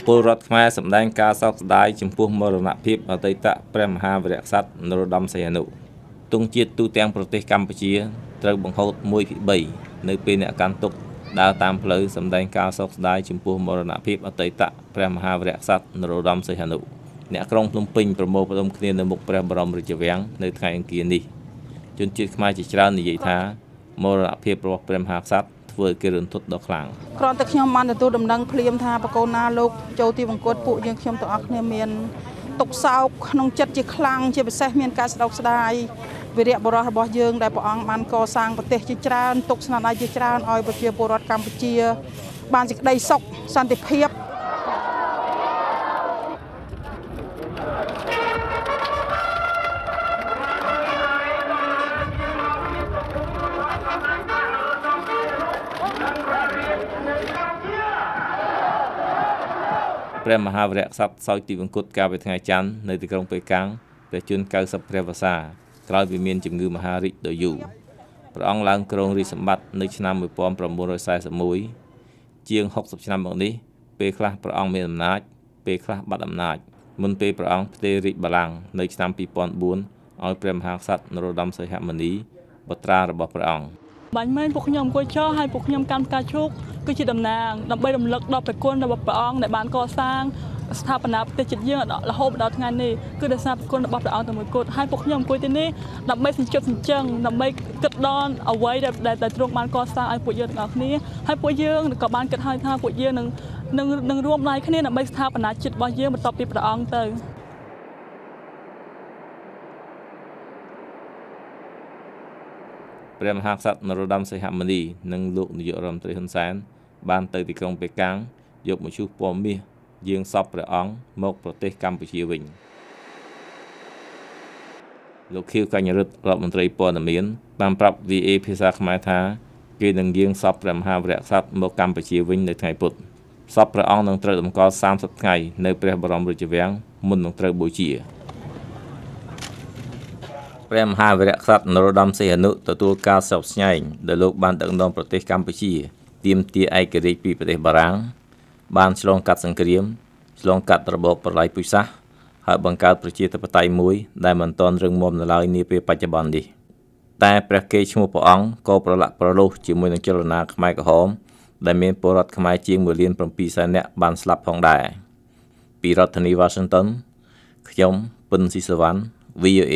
ពលរដ្ឋខ្មែរសម្ដែងការសោកស្ដាយចំពោះមរណភាពអតីតព្រះមហាវីរក្សត្រនរោត្តមសីហនុទង់ជាតិទូទាំងប្រទេសកម្ពុជាត្រូវបង្ហូត1ពី3នៅពេលអ្នកកាន់ទុក្ខដើរតាមផ្លូវសម្ដែងការសោកស្ដាយចំពោះមរណភាពអតីតព្រះមហាវីរក្សត្រនរោត្តមសីហនុអ្នកក្រុងភ្នំពេញប្រមូលផ្ដុំគ្នានៅមុខព្រះបរមរាជវាំងនៅថ្ងៃអង្គារនេះជនជាតិខ្មែរជាច្រើននិយាយថាមរណភាពរបស់ព្រះមហាក្សត្រធ្វើឲ្យគេរន្ធត់ដ៏ខ្លាំងគ្រាន់តែខ្ញុំបានទទួលដំណឹងភ្លាមថាបកូនណាលោកចូលទីបង្គត់ពួកយើងខ្ញុំទាំងអស់គ្នាមានទុកសោកក្នុងចិត្តជាខ្លាំងជាពិសេសមានការស្ដោកស្ដាយវីរៈបុរសរបស់យើងដែលព្រះអង្គបានកសាងប្រទេសជាច្រើនទុកស្នាដៃជាច្រើនឲ្យប្រជាពលរដ្ឋកម្ពុជាបានសេចក្តីសុខសន្តិភាពព្រះមហាវីរក្សត្រសោយទីវង្គតកាលពីថ្ងៃច័ន្ទនៅទីក្រុងប៉េកាំងព្រះជន្ម90ព្រះវស្សាក្រោយពីមានជំងឺមហារីកដ៏យូរព្រះអង្គឡើងគ្រងរាជសម្បត្តិនៅឆ្នាំ1941ជាង60ឆ្នាំមកនេះពេលខ្លះព្រះអង្គមានអំណាចពេលខ្លះបាត់អំណាចមុនពេលព្រះអង្គផ្ទេររាជបល្ល័ង្កនៅឆ្នាំ2004ឲ្យព្រះមហាក្សត្រនរោត្តមសីហមុនីបុត្រារបស់ព្រះអង្គបាញ់មែនពួកខ្ញុំអង្គុយចោះហើយពួកខ្ញុំកាន់ផ្កាឈូកគឺជាតំណាងដើម្បីរំលឹកដល់ព្រះគុណរបស់ព្រះអង្គដែលបានកសាងស្ថាបនាប្រទេសជាតិយើងរហូតដល់ថ្ងៃនេះគឺដោយសារព្រះគុណរបស់ព្រះអង្គតែមួយគត់ហើយពួកខ្ញុំអង្គុយទីនេះដើម្បីសញ្ជប់សញ្ជឹងដើម្បីគិតដល់អ្វីដែលទ្រង់បានកសាងឲ្យពួកយើងទាំងអស់គ្នាហើយពួកយើងក៏បានគិតហើយថាពួកយើងនឹងរួមដៃគ្នាដើម្បីស្ថាបនាជាតិរបស់យើងបន្ទាប់ពីព្រះអង្គទៅព្រះមហាក្សត្រនរោត្តមសីហមុនីនិងលោកនាយករដ្ឋមន្ត្រីហ៊ុនសែនបានទៅទីក្រុងប៉េកាំងយកមឈូសពណ៌មាសយាងសពព្រះអង្គមកប្រទេសកម្ពុជាវិញលោកខៀវកញ្ញរិទ្ធរដ្ឋមន្ត្រីព័ត៌មានបានប្រាប់ VA ភាសាខ្មែរថាគេនឹងយាងសពព្រះមហាវីរក្សត្រមកកម្ពុជាវិញនៅថ្ងៃពុធសពព្រះអង្គនឹងត្រូវតម្កល់30ថ្ងៃនៅព្រះបរមរាជវាំងមុននឹងត្រូវបូជាព្រះមហាវីរក្សត្រនរោត្តមសីហនុទទួលការស្ញប់ស្ញែងដែលលោកបានដឹកនាំប្រទេសកម្ពុជាទាមទារឯករាជ្យពីប្រទេសបារាំងបានឆ្លងកាត់សង្គ្រាមឆ្លងកាត់របបប្រល័យពូជសាសន៍ហើយបង្កើតប្រជាធិបតេយ្យមួយដែលមិនទាន់រឹងមាំនៅឡើយនាពេលបច្ចុប្បន្ននេះតែព្រះកេរ្តិ៍ឈ្មោះព្រះអង្គក៏ប្រឡាក់ប្រឡូសជាមួយនឹងចលនាខ្មែរក្រហមដែលមានពលរដ្ឋខ្មែរជាង1.7 លាននាក់បានស្លាប់ផងដែរពីរដ្ឋធានី Washington ខ្ញុំពិនស៊ីសវណ្ណ VOA